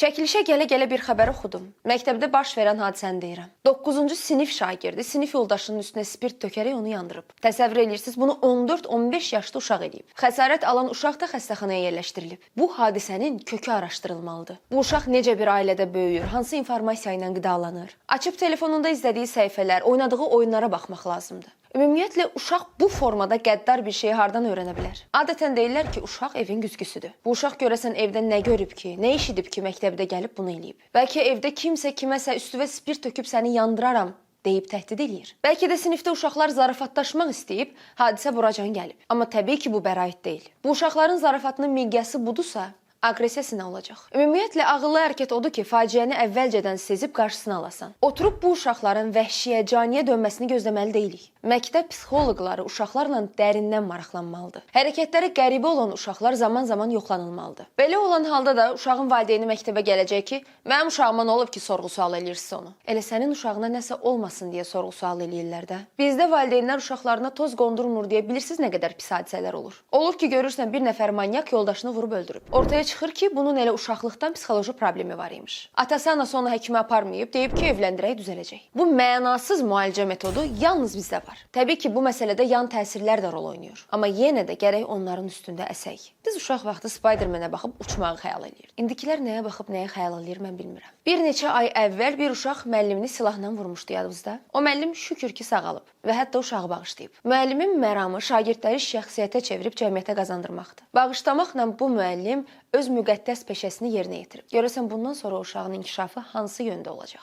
Çəkilişə gələ-gələ bir xəbər oxudum. Məktəbdə baş verən hadisəni deyirəm. 9-cu sinif şagirdi sinif yoldaşının üstünə spirt tökərək onu yandırıb. Təsəvvür eləyirsiniz, bunu 14-15 yaşlı uşaq eləyib. Xəsarət alan uşaq da xəstəxanaya yerləşdirilib. Bu hadisənin kökü araşdırılmalıdır. Bu uşaq necə bir ailədə böyüyür, hansı informasiya ilə qidalanır? Açıb telefonunda izlədiyi səhifələr, oynadığı oyunlara baxmaq lazımdır. Ümumiyyətlə uşaq bu formada qəddar bir şeyi hardan öyrənə bilər? Adətən deyirlər ki, uşaq evin güzgüsüdür. Bu uşaq görəsən evdə nə görüb ki, nə eşidib ki, məktəbdə gəlib bunu eləyib? Bəlkə evdə kimsə kiməsə üstünə spirt töküb səni yandıraram deyib təhdid eləyir. Bəlkə də sinifdə uşaqlar zarafatlaşmaq istəyib, hadisə buracan gəlib. Amma təbii ki, bu bəraət deyil. Bu uşaqların zarafatının miqyası budursa, aqressiyası nə olacaq? Ümumiyyətlə ağıllı hərəkət odur ki, faciəni əvvəlcədən sezib qarşısını alasan. Oturub bu uşaqların vəhşiyə, caniyə dönməsini gözləməli deyilik. Məktəb psixoloqları uşaqlarla dərindən maraqlanmalıdır. Hərəkətləri qəribə olan uşaqlar zaman-zaman yoxlanılmalıdır. Belə olan halda da uşağın valideyni məktəbə gələcək ki, mənim uşağıma nə olub ki, sorğu-sual eləyirsiz onu? Elə sənin uşağına nəsə olmasın deyə sorğu-sual eləyirlər də. Bizdə valideynlər uşaqlarına toz qondurmur deyə bilirsiniz nə qədər pis hadisələr olur. Olur ki, görürsən bir nəfər manyak yoldaşını vurub öldürüb. Ortaya çıxır ki, bunun elə uşaqlıqdan psixoloji problemi var imiş. Atası anası onu həkimə aparmayıb, deyib ki, evləndirək düzələcək. Bu mənasız müalicə metodu yalnız bizdə var. Təbii ki, bu məsələdə yan təsirlər də rol oynayır. Amma yenə də gərək onların üstündə əsək. Biz uşaq vaxtı Spider-Man-ə baxıb uçmağı xəyal eləyirdik. İndikilər nəyə baxıb nəyə xəyal eləyir mən bilmirəm. Bir neçə ay əvvəl bir uşaq müəllimini silahla vurmuşdu, yadınızda. O müəllim şükür ki, sağalıb və hətta uşağı bağışlayıb. Müəllimin məramı şagirdləri şəxsiyyətə çevirib cəmiyyətə qazandırmaqdır. Bağışlamaqla bu müəllim öz müqəddəs peşəsini yerinə yetirib. Görəsən bundan sonra o uşağın inkişafı hansı yöndə olacaq?